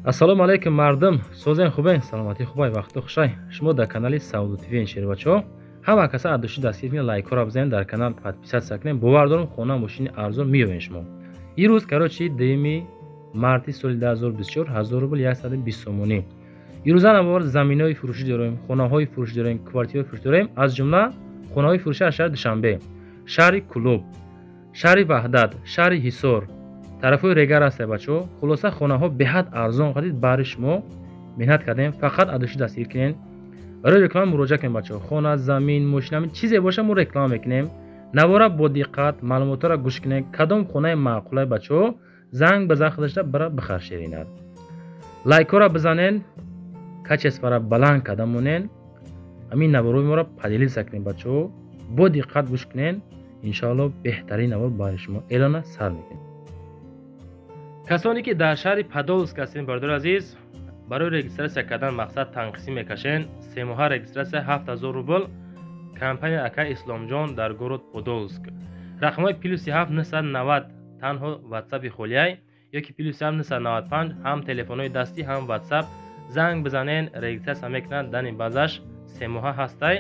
Ассалому алайкум мардум, созен хубен, саломатӣ хубай, вақту хушай. Шумо дар канали Савдо ТВ шербачо. Ҳама каса аз души дастгир кунед, лайкҳоро бизанед, дар канал подписаться кунед. Бовар дорам хона мошини арзон меёбед шумо. Ирӯз короче 2 марти соли 2024 1000 рубл 120 сомонӣ. Ирӯза навор заминаҳои фурӯшӣ дорем, хонаҳои фурӯшӣ дорем, квартираҳои фурӯшӣ дорем, аз ҷумла хонаҳои фурӯшӣ аз шаҳри Душанбе, шаҳри Кулоб, шаҳри Ваҳдат, шаҳри Ҳисор, тарафҳои Регар ҳастед бачаҳо. Хулоса хонаҳо беҳад арзон қадид бари шумо меҳнат кардем, фақат аз души дастгир кунед. Барои реклама муроҷиат кунед бачаҳо. Хона, замин, мошина, чизе боша мо реклама мекунем. Навора бо диққат маълумотҳоро гӯш кунед. Кадом хонаи маъқулай бачаҳо, занг бизан худашда бара бихар ширинат. Лайкҳоро бизанен, качествора баланд карда монен. Ҳамин наворои моро поделиться кунед бачаҳо. Бо диққат гӯш кунед. Иншоалло беҳтарин навор барои шумо эълона сар мекунем. Касоне ки дар шаҳри Подолск ҳастед, бародари азиз, барои регистрация кардан мақсад танқисӣ мекашен. Семоҳа регистрация 7000 рубл. Компания ака Исломҷон дар город Подолск. Рақамҳои плюси 7 990 танҳо WhatsApp-и холияй ёки плюси 7 995 ҳам телефонҳои дастӣ ҳам WhatsApp. Занг бизанен, регистрация мекунад, дани базаш семоҳа ҳастай.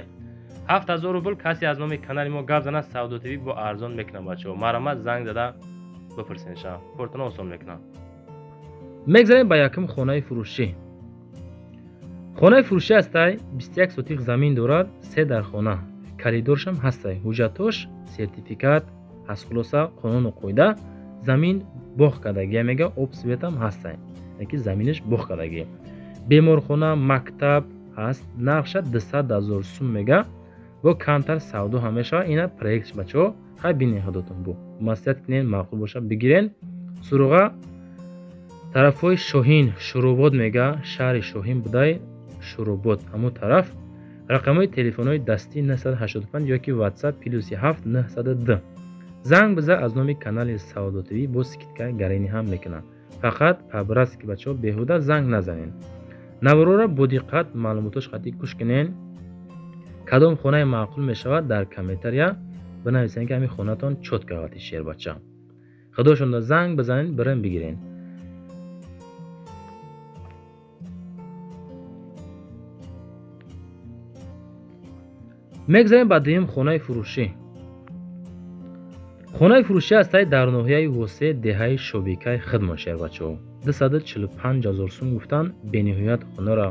7000 рубл. Касе аз номи канали мо гап занад, Савдо ТВ бо арзон мекунад бачаҳо. Марҳамат занг зада бипурсен ша, кортона осон мекунад. Мегзарем ба якум хонаи фурӯшӣ. Хонаи фурӯшӣ ҳастай, 21 сотих замин дорад, 3 дар хона. Коридоршам ҳастай, ҳуҷҷатош, сертификат ҳаст. Хулоса қонуну қоида, замин боғ кардагия мега, об светам ҳастай, яки заминаш боғ кардагия. Беморхона, мактаб ҳаст. Нархша 200 000 сум мега, бо камтар савдо ҳам мешавад. Ина проектш бачаҳо, хай бинед худотон, бо маслиҳат кунед, маъқул боша бигирен. Суруға тарафҳои Шоҳин, Шурубод мега, шаҳри Шоҳин будай, Шурубод ҳамун тараф. Рақамҳои телефонҳои дастӣ 985 ёки WhatsApp плюси 7 902. Занг биза аз номи канали Савдо ТВ бо скидка гарини ҳам мекунад. Фақат по-братски бачаҳо, беҳуда занг назанед. Наворора бо диққат маълумотош қатъӣ гӯш кунед. Кадом хонаи маъқул мешавад дар комментария бинависед, ки ҳамин хонатон чётко ғалати шербача. Худошонда занг бизанед, бирен бигирен. Мегзарем ба дуюм хонаи фурӯшӣ. Хонаи фурӯшӣ ҳастай дар ноҳияи Восе, деҳаи Шобикаи хидмат шербачаҳо. 245 000 сум гуфтан. Бениҳоят хонаро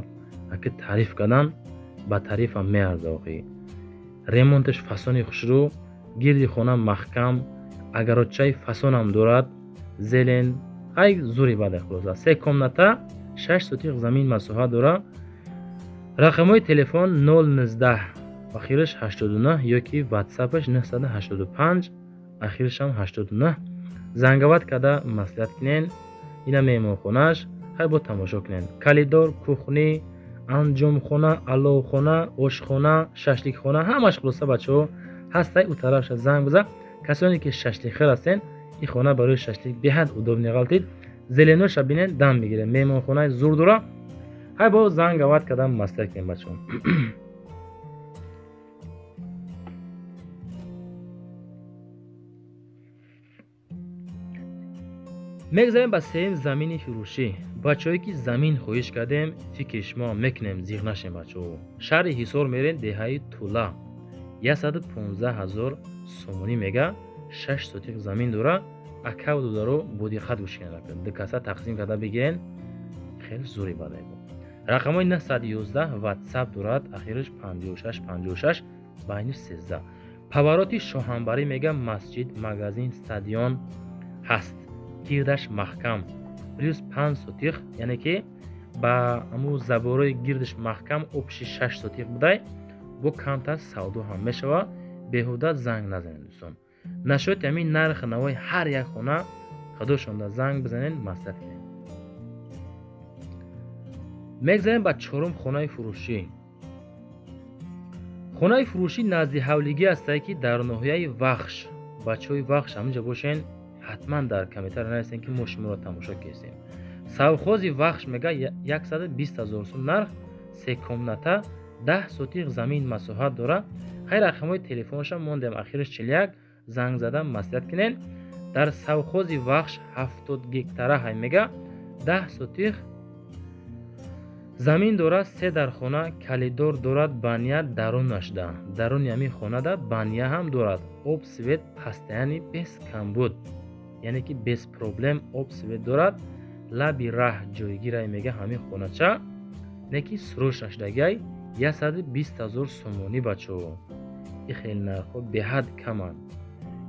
аки таъриф кардан, ба таърифам меарза охи. Ремонташ фасони хушрӯ, гирди хона маҳкам, агарочаи фасонам дорад, зелен, ҳай зури баъда. Хулоса 3 комната, 6 сотиқ замин масоҳат дорад. Рақамҳои телефон 019 ахираш 89 ёки WhatsApp-аш 985 ахирашам 89. Занговат карда маслиҳат кунед. Ина меҳмонхонааш, хай бо тамошо кунед. Коридор, кухни, анҷомхона, аловхона, ошхона, шашликхона, ҳамаш хулоса бачаҳо ҳастай. У тарафша занг биза. Касоне ки шашликхӯр ҳастен, ин хона барои шашлик беҳад удобный ғалтид. Зеленоша бинед, дам мегиред. Меҳмонхонаи зур дора. Хай бо занговат карда маслиҳат кунед бачаҳо. Мегзарем ба сеюм замини фурӯшӣ. Бачаҳое ки замин хоҳиш кардем, фикри шумо мекунем, зиғ нашем бачаҳо. Шаҳри Ҳисор мерем, деҳаи Тула. 115 000 сомонӣ мега, 6 сотиқ замин дора. Акав додаро бо диққат гӯш кунед. Ду каса тақсим карда бигирен, хеле зури бадай бо. Рақамҳои 911 WhatsApp дорад, ахираш 56 56 байниш 13. Повороти Шоҳанбарӣ мега, масҷид, магазин, стадион ҳаст. Гирдаш маҳкам, плюс 5 сотиқ, яъне ки ба ҳамун заборои гирдаш маҳкам общи 6 сотиқ будай, бо камтар савдо ҳам мешавад. Беҳуда занг назанед дӯстон. Нашояд ҳамин нархи навои ҳар як хона худошонда занг бизанед, маслиҳат кунед. Мегзарем ба чорум хонаи фурӯшӣ. Хонаи фурӯшӣ назди ҳавлигӣ ҳастае ки дар ноҳияи Вахш. Бачаҳои Вахш ҳаминҷа бошен, ҳатман дар комментария нависен ки мо шуморо тамошо кардем. Совхози Вахш мега 120 000 сум нарх, 3 комната, 10 сотиқ замин масоҳат дора. Хай рақамҳои телефонашам мондем, ахираш 41, занг зада маслиҳат кунед. Дар совхози Вахш 70 гектара ҳай мега, 10 сотиқ Замин дорад, се дар хона, калидор дорад, баня дарунашда. Даруни ҳамин хонада баня ҳам дорад. Об свет постоянный без камбуд. Яъне ки без проблем об свет дорад. Лаби раҳ ҷойгирай мега ҳамин хонача. Не ки срочно шудагиай 120 000 сомонӣ бачаҳо. Ин хеле нархҳо беҳад каманд.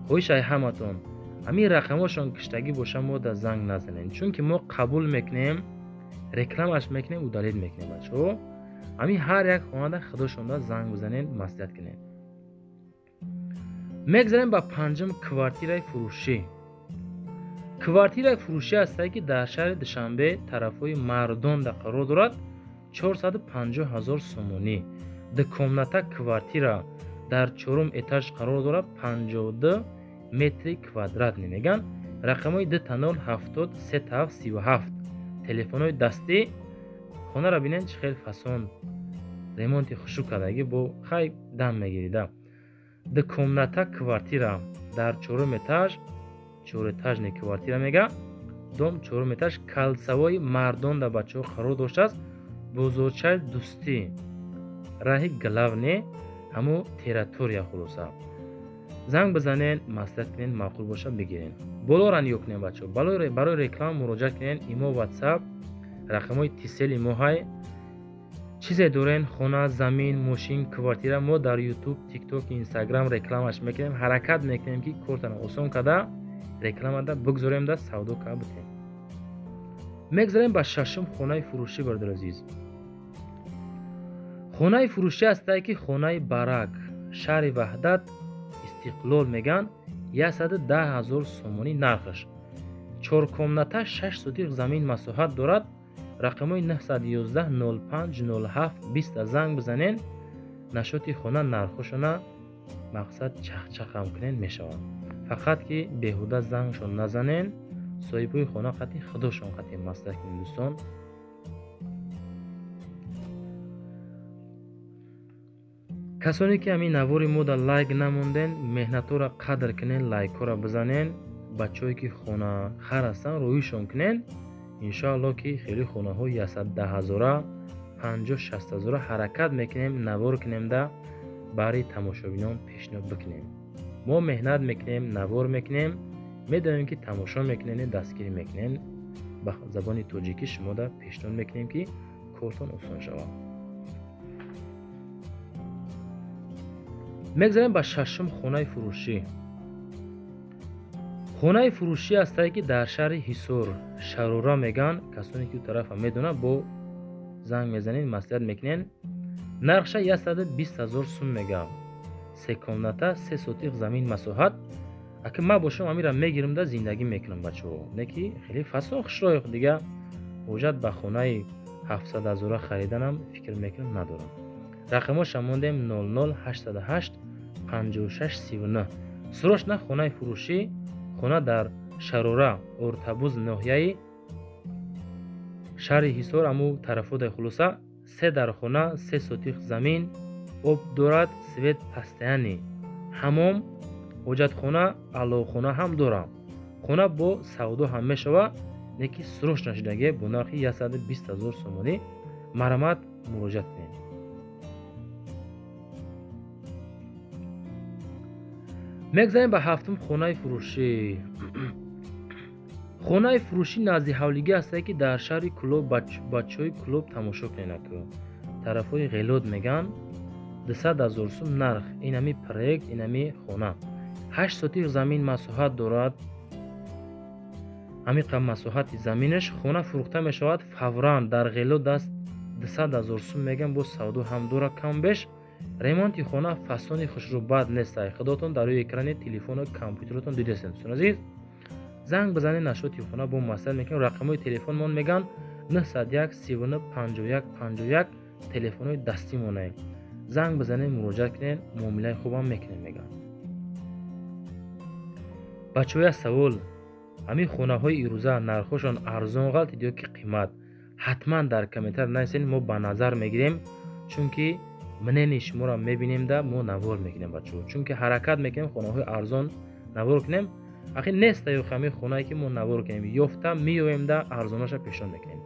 Хоҳиш ай ҳаматон ҳамин рақамҳошон киштагӣ боша мо да занг назанем, чунки мо қабул мекунем, рекламаш мекунем, удалить мекунем бачаҳо. Ҳамин ҳар як хонада худошонда занг бизанен, маслиҳат кунем. Мегзарем ба панҷум квартираи фурӯшӣ. Квартираи фурӯшӣ ҳастае ки дар шаҳри Душанбе тарафҳои Мардонда қарор дорад, 450 000 сомонӣ. Ду комната квартира дар чорум этаж қарор дорад, 52 метри квадрат меган. Рақамҳои 2 0 70 3 7 37. Телефонҳои дастӣ. Хонаро бинед чӣ хел фасон ремонти хушук кардагӣ, бо хай дам мегирида. Ду комната квартира дар чорум этаж, чорэтажный квартира мега. Дом чорум этаж, калсавои Мардон дар бачаҳо қарор доштааст. Бозорчаи Дӯстӣ, раҳи главне, ҳамо территория хулоса. Занг бизанен, маслиҳат кунен, маъқул боша бигирен. Болоро нигоҳ кунен бачаҳо. Барои реклама муроҷиат кунен, имо, WhatsApp, рақамҳои Тисели мо ҳай. Чизе дорен, хона, замин, мошин, квартира, мо дар YouTube, TikTok, Instagram рекламаш мекунем. Ҳаракат мекунем ки кортана осон карда рекламада бигзорем да савдо карда битем. Мегзарем ба шашум хонаи фурӯшӣ, бародари азиз. Хонаи фурӯшӣ ҳастае ки хонаи барак, шаҳри Ваҳдат, Истиқлол меган, 110 000 сомонӣ нархаш. Чор комната, 6 сотих замин масоҳат дорад. Рақамҳои 911 05 07 20 занг бизанен. Нашоти хона нархошона мақсад чахчахам кунен мешавад. Фақат ки беҳуда зангшон назанен, соҳибҳои хона қатъи худошон қатъи маслиҳат кунед дӯстон. Касоне ки ҳамин навори мода лайк намонден, меҳнатҳоро қадр кунен, лайкҳоро бизанен. Бачаҳое ки хонахар ҳастанд рӯишон кунен. Иншоаллоҳ ки хеле хонаҳои 110 000, 50 60 000 ҳаракат мекунем, навор кунем да барои тамошобинон пешниҳод бикунем. Мо меҳнат мекунем, навор мекунем, медонем ки тамошо мекунем, дастгирӣ мекунем. Ба забони тоҷикӣ шумо да пешниҳод мекунем ки кортон осон шавад. Мегзарем ба шашум хонаи фурӯшӣ. Хонаи фурӯшӣ ҳастае ки дар шаҳри Ҳисор, Шарора меган. Касоне ки ӯ тарафа медонад, бо занг мезанед, маслиҳат мекунен. Нархша 120 000 сум мега. Се комната, 3 сотих замин масоҳат. Аки ман бошам ҳамира мегирам да зиндагӣ мекунам бачаҳо. Не ки хеле фасон хушрои дига ҳоҷат ба хонаи 700 000 хариданам фикр мекунам надорам. Рақамҳоша мондем 00 808 56 39. Срочно хонаи фурӯшӣ, хона дар Шарора, Ортабуз ноҳияи шаҳри Ҳисор, аму тарафодаи хулоса. Се дар хона, 3 сотих замин, об дорад, свет постоянный, ҳамом, ҳоҷатхона, аловхона ҳам дорам. Хона бо савдо ҳам мешавад, не ки срочно шудагӣ бо нархи 120 000 сомонӣ. Марамат муроҷиат кунед. Мегзарем ба ҳафтум хонаи фурӯшӣ. Хонаи фурӯшӣ назди ҳавлигӣ ҳастае ки дар шаҳри Кӯлоб, бачаҳои Кӯлоб тамошо кунед. Тарафҳои Ғелот меган, 200 000 сум нарх. Ин ҳами проект, ин ҳами хона. 8 сотих замин масоҳат дорад. Ҳамин қадр масоҳати заминаш. Хона фурӯхта мешавад фавран дар Ғелот аст, 200 000 сум меган, бо савдо ҳам дорад кам беш. Ремонти хона фасони хушрӯ бад нест. Худотон дар рӯи экрани телефону компютеротон дидастед дӯстон азиз. Занг бизанед, нашоти хона бо маслиҳат мекунем. Рақамҳои телефонмон меган 901 39 51 51, телефонҳои дастӣ монаем. Занг бизанед, муроҷиат кунед, муомилаи хубам мекунем меган. Бачаҳо, як савол: ҳамин хонаҳои ирӯза нархҳошон арзон ғалтид ё ки қимат? Ҳатман дар комментар нависед, мо ба назар мегирем, чунки мнени шуморо мебинем да мо навор мекунем бачаҳо. Чунки ҳаракат мекунем хонаҳои арзон навор кунем. Ахи неста ё ҳамин хонае ки мо навор кунем, ёфта меоем да арзонаша пешниҳод мекунем.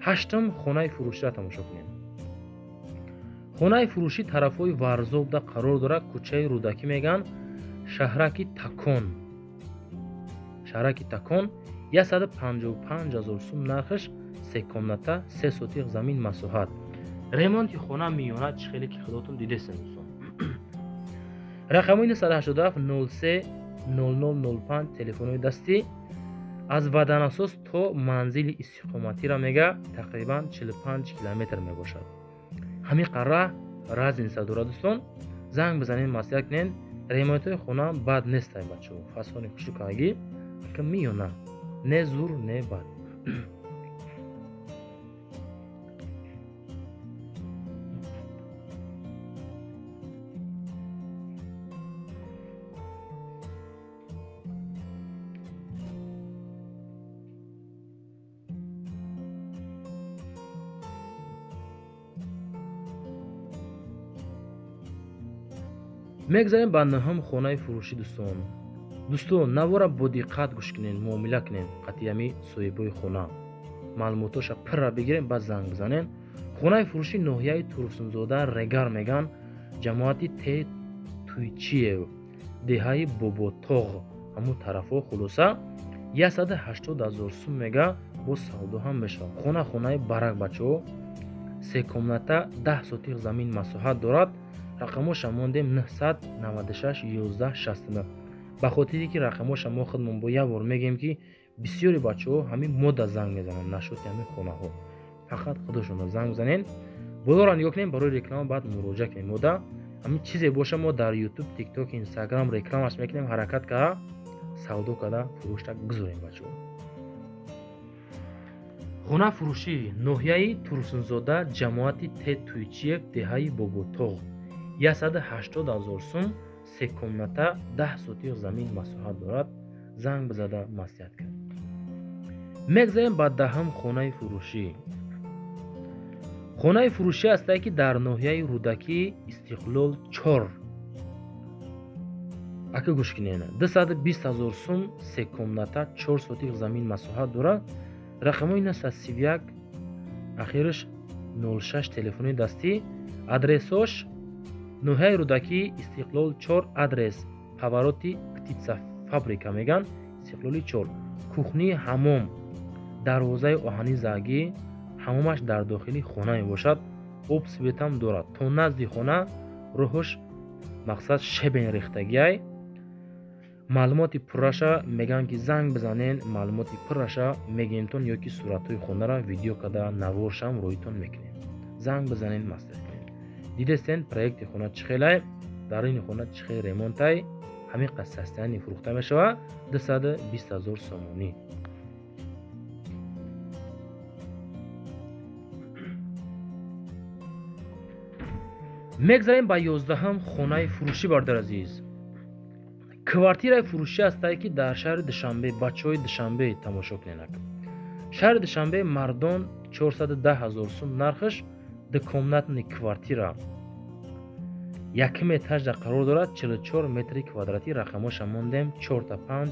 Ҳаштум хонаи фурӯширо тамошо кунем. Хонаи фурӯшӣ тарафҳои Варзобда қарор дорад, кӯчаи Рӯдакӣ мегӯянд, шаҳраки Такон. Шаҳраки Такон 155 000 сум нархаш, се комната, 3 сотиқ замин масоҳат. Ремонти хона миёна, чӣ хеле ки худотон дидесен дӯстон. Рақамҳои 987 03 0005 телефонҳои дастӣ. Аз Ваданасос то манзили истиқоматиро мега тақрибан 45 километр мебошад. Ҳамин қара разница дорад дӯстон. Занг бизанед, маслиҳат кунед. Ремонтҳои хона бад нестай бачаҳо, фасони хушрӯкагӣ ки миёна, не зур не бад. Мегзарем ба нӯҳум хонаи фурӯшӣ дӯстон. Дӯстон, навора бо диққат гӯш кунед, муомила кунед қатъиями соҳибои хона. Маълумотоша пурра бигирем, баъд занг бизанем. Хонаи фурӯшӣ ноҳияи Турсунзода Регар меган, ҷамоати Т Туйчиев, деҳаи Боботоғ, ҳамун тарафҳо. Хулоса 180 000 сум мега, бо савдо ҳам мешавад. Хона хонаи барак бачаҳо, се комната, 10 сотиқ замин масоҳат дорад. Рақамоша мондем 996 11 69. Ба хотире ки рақамоша мо худмон бо як бор мегӯем ки бисёри бачаҳо ҳамин мода занг мезананд нашоти ҳамин хонаҳо. Фақат худошонро занг бизанед. Болоро нигоҳ кунем, барои реклама баъд муроҷиат кунем. Мода ҳамин чизе боша мо дар YouTube, TikTok, Instagram рекламаш мекунем, ҳаракат карда савдо карда фурӯшта гузорем бачаҳо. Хона фурӯшӣ ноҳияи Турсунзода, ҷамоати Т Туйчиев, деҳаи Боботоғ, 180 000 сум, се комната, 10 сотиқ замин масоҳат дорад. Занг бизада маслиҳат кунед. Мегзарем ба даҳум хонаи фурӯшӣ. Хонаи фурӯшӣ ҳастае ки дар ноҳияи Рӯдакӣ, Истиқлол 4. Ака гӯш кунед, 220 000 сум, се комната, 4 сотиқ замин масоҳат дорад. Рақамҳои 931 ахираш 06 телефони дастӣ. Адресош ноҳияи Рӯдакӣ, Истиқлол 4, адрес повороти птица фабрика меган, Истиқлоли 4, кухни ҳамом, дарвозаи оҳани загӣ, ҳамомаш дар дохили хона мебошад, об светам дорад. То назди хона роҳаш мақсад шебен рехтагиай. Маълумоти пурраша меган ки занг бизанен, маълумоти пурраша мегӯемтон ё ки суратҳои хонаро видео карда наворшам рӯитон мекунем. Занг бизанен, маслиҳат кунед. Дидестен проекти хона чӣ хелай, дар ин хона чӣ хел ремонтай, ҳамин қад состояние фурӯхта мешавад 220 000 сомонӣ. Мегзарем ба 11-ум хонаи фурӯшӣ бародар азиз. Квартираи фурӯшӣ ҳастае ки дар шаҳри Душанбе, бачаҳои Душанбе тамошо кунед. Шаҳри Душанбе, Мардон, 410 000 сум нархаш, дукомнатный квартира. Якум этажда қарор дорад, 44 метри квадратӣ. Рақамоша мондем 4-5,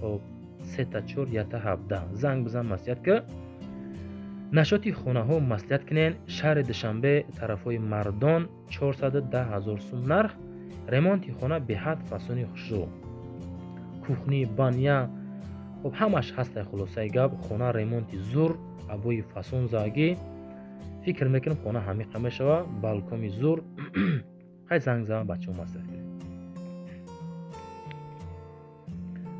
3-4, 1-17. Занг бизан, маслиҳат ки нашоти хонаҳо маслиҳат кунед. Шаҳри Душанбе, тарафҳои Мардон, 410 000 сум нарх. Ремонти хона беҳад фасони хушрӯ, кухни, баня, хоб ҳамаш ҳастай. Хулосаи гап, хона ремонти зур, абои фасон загӣ. Фикр мекунем хона ҳамиқа мешава, балкони зур. Хай занг зан бачаҳо маслиҳат кунед.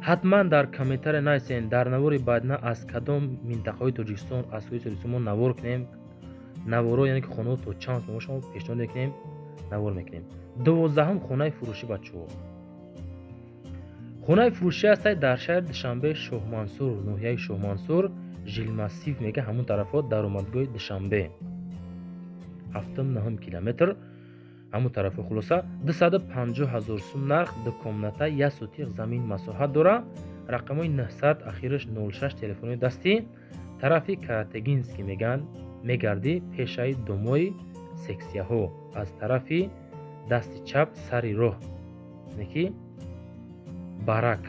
Ҳатман дар комментария нависен дар навори баъдина аз кадом минтақаҳои Тоҷикистон, аз куҷои Тоҷикистон мо навор кунем. Наворо яъне ки хонаҳо то чанд сом шумо пешниҳод мекунем, навор мекунем. 12-ум хонаи фурӯшӣ бачаҳо. Хонаи фурӯшӣ ҳастай дар шаҳри Душанбе, Шоҳмансур, ноҳияи Шоҳмансур, Жилмассив мега, ҳамун тарафҳо, даромадгоҳи Душанбе, 7-9 километр ҳамун тарафҳо. Хулоса 250 000 сум нарх, ду комната, 1 сотиқ замин масоҳат дорад. Рақамҳои 900 ахираш 06 телефони дастӣ. Тарафи Каратегинский меган, мегардӣ пешаи домои сексияҳо, аз тарафи дасти чап сари роҳ, яъне ки барак.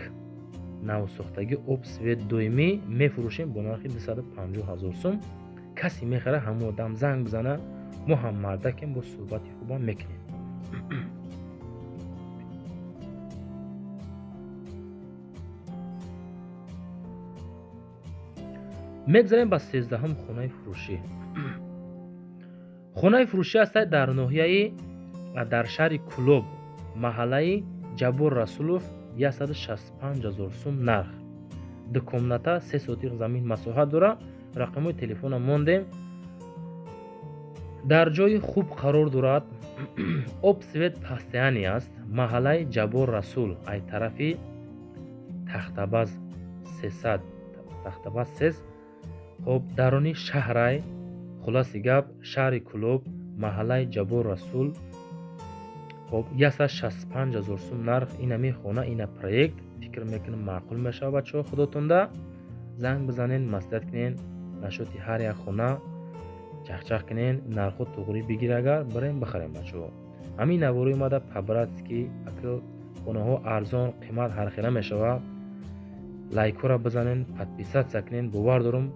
Навсохтагӣ, об, свет доимӣ, мефурӯшем бо нархи 250 ҳазор сум. Касе мехара, ҳамон одам занг бизана, мо ҳам мардакем, бо суҳбати хубам мекунем. Мегзарем ба 13-ҳум хонаи фурӯшӣ. Хонаи фурӯшӣ ҳастад дар ноҳияи, дар шаҳри Кулоб, маҳаллаи Ҷаббор Расулов, 165 ҳазор сум нарх. Ду комната, 3 сотиқ замин масоҳат дора. Рақамҳои телефона мондем. Дар ҷои хуб қарор дорад. Об, свет постоянный аст. Маҳаллаи Ҷаббор Расул, ай тарафи Тахтабаз 300, Тахтабаз 3. Хоб, даруни шаҳрай, хулоси гап, шаҳри Кулоб, маҳаллаи Ҷаббор Расул. Хоб, 165 ҳазор сум нарх. Инами хона, ина проект, фикр мекунам маъқул мешавад бачаҳо худотонда. Занг бизанен, маслиҳат кунен нашоти ҳар як хона, чахчах кунен, нархҳо туғрӣ бигир, агар бирем бихарем бачаҳо. Ҳамин навори омада по-братски, акл хонаҳо арзон, қимат ҳархела мешавад. Лайкҳоро бизанен, подписаться кунен. Бовар дорам.